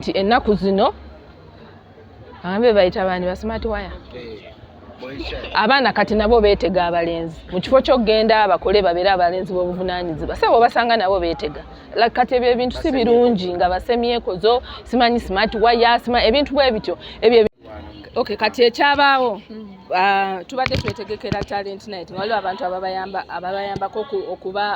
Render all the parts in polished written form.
Nti ennaku zino ababe bayita bani ba smart wire. Abaana kati nabo beetega abalenzi mu kifo ky'okugenda bakole babeere abalenzi b'obuvunaanyizibwa. Sebo basanga nabo beetega. Like kati ebyo ebintu si birungi nga basemyekozo, simanyi smart wire, simanyi ebintu bwe bityo ebyo. Okay, kati ekyabaawo, tubadde twetegekera talent night nga waliwo abantu ababayambako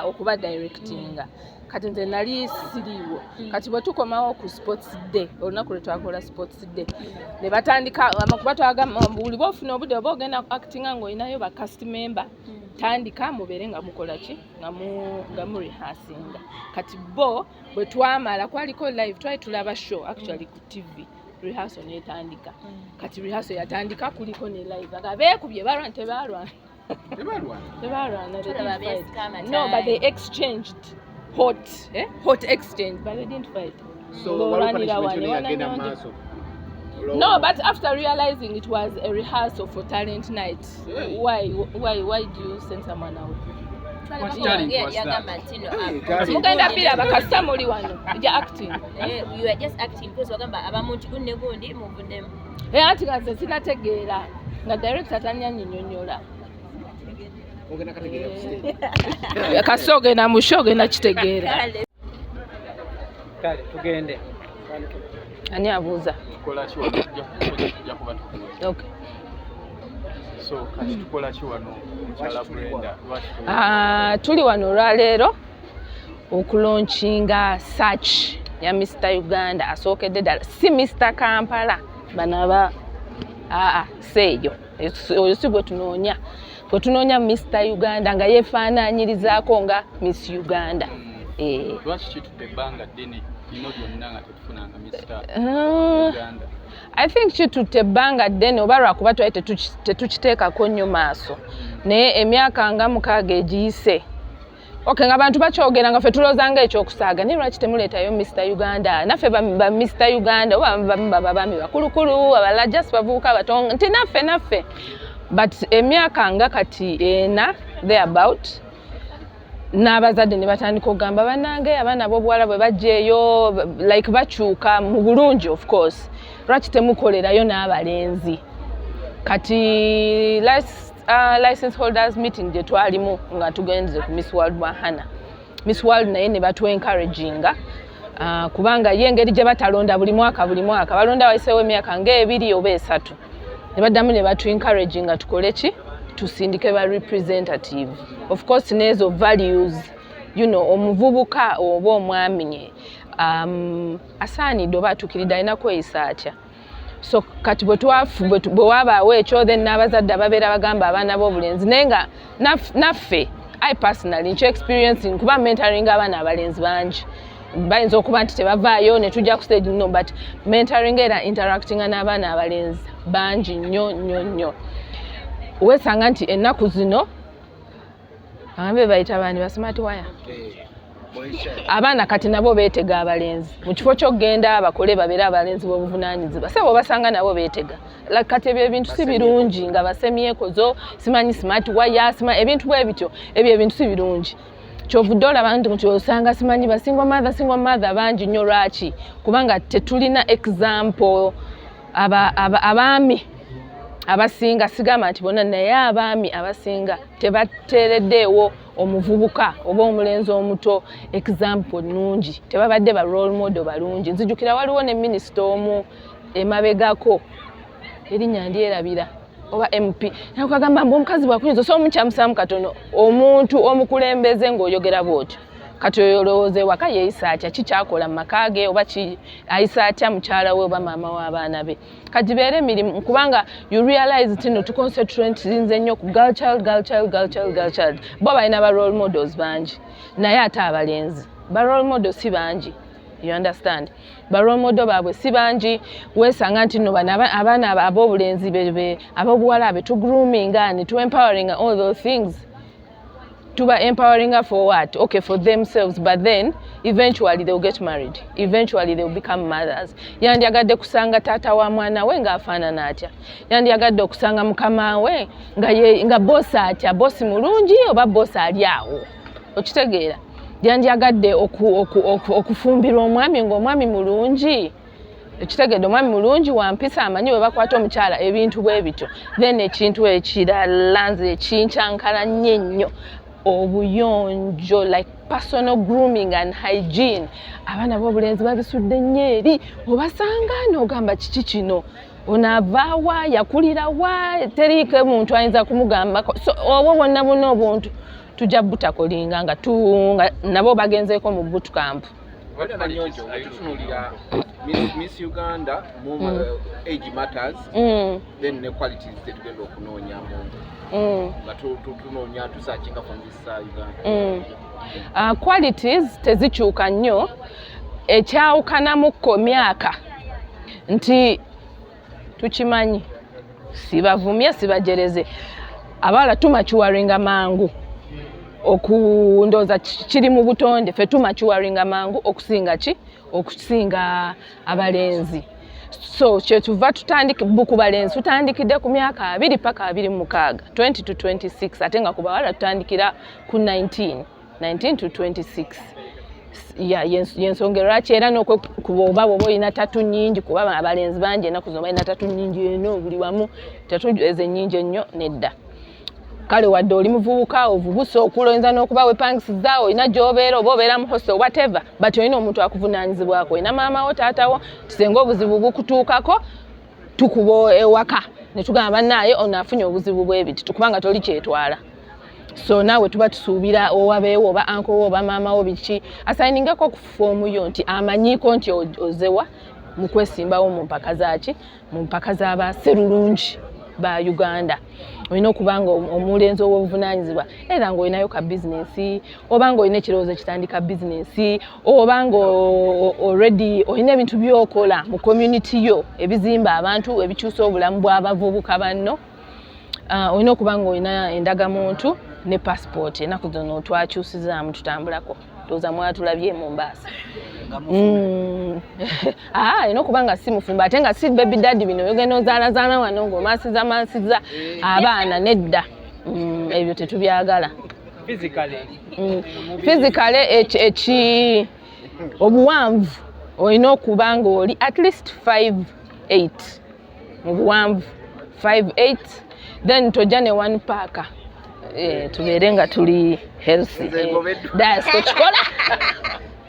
okuba directinga. Kati nze nali siriiwo. Kati bwe tukomawo ku sports day, olunaku lwe twakola sports day, ne batandika kuba twagamba buli bwofuna obudde oba ogenda actinga ng'olinayo ba cast member, tandika mubeere nga mukola ki, nga mu rehearsinga. Kati bo bwe twamala kwaliko live, twali tulaba show actually ku TV, rehearsal netandika. Kati rehearsal yatandika kuliko ne live nga beekubye, balwana, tebalwana, tebalwana, they didn't fight. No, but they exchanged hot, eh? Hot exchange, but they didn't fight. So Ng'olwanira waliwo wano, punishment yagenda mu wananyondo. maaso? No, but after realizing it was a rehearsal for talent night, Hey. why do you send someone out? What talent was that? Yagamba nti no, Hey, talent. Mugenda biraba kasita muli wano ja acting. Eh, you are just acting because wagamba abamu nti gundi ne gundi muvuddemu. Eh, anti nga nze sinategeera nga director tannanyinyonnyola. Ogenda kategeera ku stage. Kasita ogenda mu show ogenda kitegeera. Kale. Kale tugende. Ani abuuza? Tukola ki wano? Tujja kuba tubuuza. Okay. So kati tukola ki wano, mukyala Brenda? Lwaki tuli? Ah, tuli wano olwaleero okulaunchinga search ya Mr Uganda asookedde ddala, si Mr Kampala banaba aa, si eyo. Oyo si gwe tunoonya. Gwe tunoonya Mr Uganda nga yeefaanaanyirizaako nga Miss Uganda. Eh. Lwaki kitutte ebbanga ddene lino lyonna nga tetufunanga Mr Uganda? I think kitutte ebbanga ddene oba lwakuba twali tetukiteekako nnyo maaso, naye emyaka nga 6 egiyise, okay, nga bantu bakyogera nga ffe tulowooza nga ekyokusaaga, naye lwaki temuleetayo Mr Uganda? Naffe ba Mr Uganda oba bamu baba baami bakulukulu, abalala just bavubuka bato, nti naffe. But emyaka nga kati 4 thereabout, n'abazadde ne batandika okugamba, "Bannange, abaana b'obuwala bwe bajja eyo like bakyuka mu bulungi, of course, lwaki temukolerayo n'abalenzi?" Kati last license holders meeting gye twalimu nga tugenze ku Miss World Bahana, Miss World naye ne batu encouraginga, kubanga ye engeri gye batalonda buli mwaka buli mwaka, balonda wayiseewo emyaka nga 2 oba 3, ne baddamu ne batu encouraginga tukole ki, tusindike ba representative. Of course n'ezo values, omuvubuka oba omwami asaanidde oba atuukiridde alina kweyisa atya. So kati bwe wabaawo ekyo, then n'abazadde ababeera bagamba abaana b'obulenzi, naye nga naffe, I personally nkyo experiencing kuba mentoring abaana abalenzi bangi, bayinza okuba nti tebavaayo ne tujja ku stage, no, but mentoring era interactinga n'abaana abalenzi bangi nnyo nnyo nnyo. Weesanga nti ennaku zino ababe bayita bani ba smart wire. Abaana kati nabo beetega abalenzi mu kifo ky'okugenda bakole babeere abalenzi b'obuvunaanyizibwa. Sebo basanga nabo beetega. Like kati ebyo ebintu si birungi nga basemyekozo, simanyi smart wire, simanyi ebintu bwe bityo. Ebyo ebintu si birungi. Kyovudde olaba nti osanga simanyi ba single mother, single mother bangi nnyo. Lwaki? Kubanga tetulina example. Abaami abasinga, sigamba nti bonna, naye abaami abasinga tebateereddeewo omuvubuka oba omulenzi omuto example nnungi, tebabadde ba role model balungi. Nzijukira waliwo ne minisita omu emabegako, erinnya ndyerabira, oba MP, nakagamba mbu omukazi bwakuyinza osobola omukyamusaamu katono. Omuntu omukulembeze ng'oyogera bw'otyo, kati oyo olowooza ewaka yeeyisa atya? Kikyakola mu maka ge oba ayisa atya mukyala we oba maama w'abaana be? Kagibeere emirimu, kubanga you realize nti no tuconcentratinze nnyo ku girl child, girl child, girl child, girl child. Bo balina ba role models bangi, naye ate abalenzi ba role model si bangi, you understand? Ba role model baabwe si bangi. Weesanga nti nno bano abaana ab'obulenzi ab'obuwala be tugroominga ne tu empowering, all those things tuba empowering for what? Okay, for themselves, but then eventually they'll get married, eventually they'll become mothers. Yandyagadde kusanga taata wa mwana we ng'afaanana atya? Yandyagadde okusanga mukama we nga bosi atya? Bosi mulungi oba bosi ali awo? Okitegeera? Yandyagadde okufumbirwa omwami ng'omwami mulungi. Ekitegedde, omwami mulungi, wampisa, amanyi bwe bakwata omukyala, ebintu bwe bityo. Then ekintu ekirala nze ekinkyankala nnyo ennyo, obuyonjo, like personal grooming and hygiene. Abaana b'obulenzi babisudde nnyo eri. Obasanga n'ogamba, "Kiki kino? Ono avaawa? Yakulira wa?" Teriiko muntu ayinza kumugambako. So obwo bwonna bwonna obuntu tujja butakolinga nga nga nabo bagenzeeko mu bootcamp. Wali Nanyonjo, wetutunuulira Miss Uganda mu age matters, then ne qualities zetugenda okunoonyamu nga tunoonya, tusearchinga from this Uganda. Qualities tezikyuka nnyo. Ekyawukanamukko myaka, nti tukimanyi, sibavumye, sibajereze, abawala tumaturinga mangu. Okundooza kiri mu butonde, ffe tumaturinga mangu okusinga ki, okusinga abalenzi. So kyetuva tutandika ku balenzi tutandikidde ku myaka 20 paka 26, 20 to 26, ate nga ku bawala tutandikira ku 19, 19 to 26. Ya, yensonga lwaki era n'okwekuba oba bwoba olina tattoo nnyingi, kuba abalenzi bangi ennaku zino balina tattoo nnyingi eno buli wamu. Tattoo ezo ennyingi ennyo nedda. Kale wadde oli muvubuka, ovubuse, okula, oyinza n'okuba wepangisiza, olina gy'obeera, oba obeera mu hostel, whatever, but olina omuntu akuvunaanyizibwako, olina maama wo, taata wo. Tisenga obuzibu bukutuukako, tukuba ewaka ne tugamba, "Bannaaye, ono afunye obuzibu bwe biti," kubanga toli kyetwala. So naawe tuba tusuubira owabeewo oba uncle wo oba maama wo biki asigningeko ku foomu yo nti amanyiiko nti ozewa mu kwesimbawo mu mpaka zaaki, mu mpaka z'abaserulungi ba Uganda. Olina okuba nga omulenzi ow'obuvunaanyizibwa, era ng'olinayo ka bizinensi, oba ng'olina ekirowoozo ekitandika bizinensi, oba nga already olina ebintu by'okola mu community yo ebizimba abantu, ebikyusa obulamu bw'abavubuka banno. Olina okuba ng'olina endagamuntu ne passport. Ennaku zino twakyusizaamu, tutambulako, ndowooza mwatulabye mu Mombasa. Ah, olina okuba nga si mufumbo, ate nga si baby daddy. Bino yogenda ozaalazaala wano ng'omansiza mansiza abaana, nedda. Ebyo tetubyagala. Physically? Physically, eki obuwanvu, olina okuba ng'oli at least 5'8 mu buwanvu, 5'8. Then tojja ne one pack. Tubeere nga tuli healthy. Nze ngobeddwa. Das tokikola,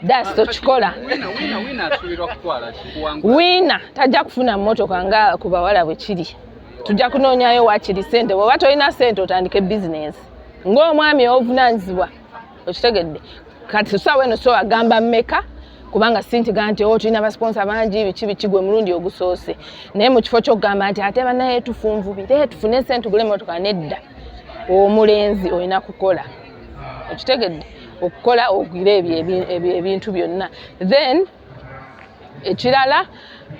das tokikola. Winner asuubirwa kutwala ki, kuwangula? Winner tajja kufuna mmotoka nga ku bawala bwe kiri. Tujja kunoonyayo waakiri sente. Bw'oba tolina sente, otandike bizinensi ng'omwami obuvunaanyizibwa. Okitegedde? Kati saawa eno so agamba mmeka, kubanga sintiga nti o tulina basponsor bangi, biki biki, gwe mulundi ogusoose. Naye mu kifo ky'okugamba nti ate banaye tufunvubire tufune sente tugule emmotoka, nedda. Omulenzi olina kukola, okitegedde? Okukola ogwire ebyo ebintu byonna. Then ekirala,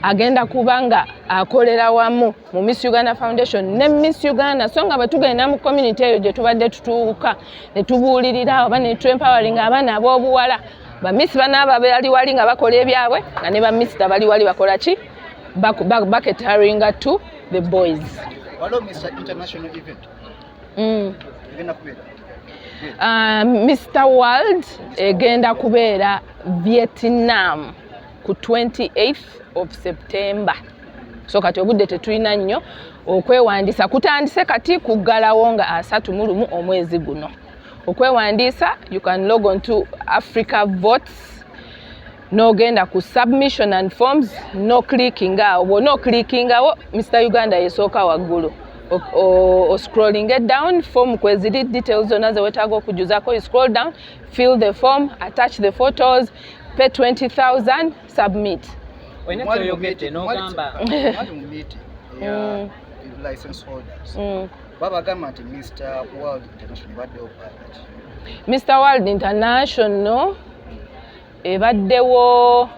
agenda kuba nga akolera wamu mu Miss Uganda Foundation ne Miss Uganda. So nga bwe tugenda mu community eyo gye tubadde tutuuka ne tubuulirira oba ne tuempoweringa abaana ab'obuwala, bamiss banaaba bali wali nga bakola ebyabwe, nga ne bamister bali wali bakola ki, bacateringa to the boys. Waliwo Mr International event egenda kubeera? Mr World egenda kubeera Vietnam ku 28th of September. So kati obudde tetulina nnyo. Okwewandiisa kutandise kati, kuggalawo nga 31 omwezi guno. Okwewandiisa, you can log on to Africa Votes, n'ogenda ku submission and forms, no clicking awo. Bw'ona oclickingawo, Mr Uganda yesooka waggulu. Oscrolling it down, form kweziri, details zonna zewetaaga okujuzako. You scroll down, fill the form, attach the photos, pay 20,000, submit. Olina Mwali mu kyoyogedde n'ogamba mwali mu meeting eya license holders, babagamba nti Mr World International ebaddewo bbanga ki? Mr World International ebaddewo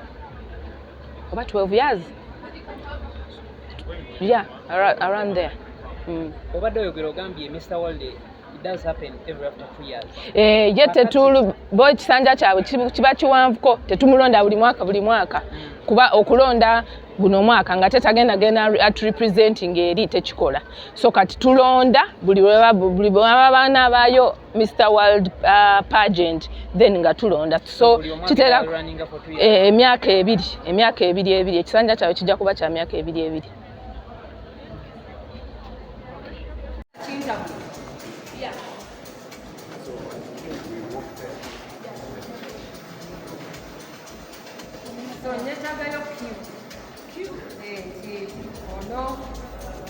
oba 12 years, yeah, around there. Obadde oyogera, ogambye Mr World, it does happen every after 2 years. Eh, ye tetulu bo ekisanja kyabwe kiba kiwanvuko, tetumulonda buli mwaka buli mwaka, kuba okulonda Guno omwaka nga tetagenda genda at representing eri tekikola. So kati tulonda buli bwe baba banaabaayo Mr World pageant, then nga tulonda. So kitera emyaka ebiri ebiri ekisanja kyabwe kijja kuba kya myaka ebiri ebiri. So nneetaagayo Q. Nti ono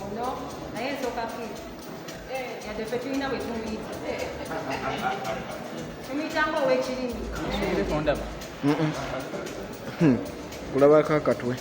ono naye nsooka Q. Yadde ffe tulina bwe tumuyita. Tumuyita ng'ow'ekirimi. Kulabako akatwe.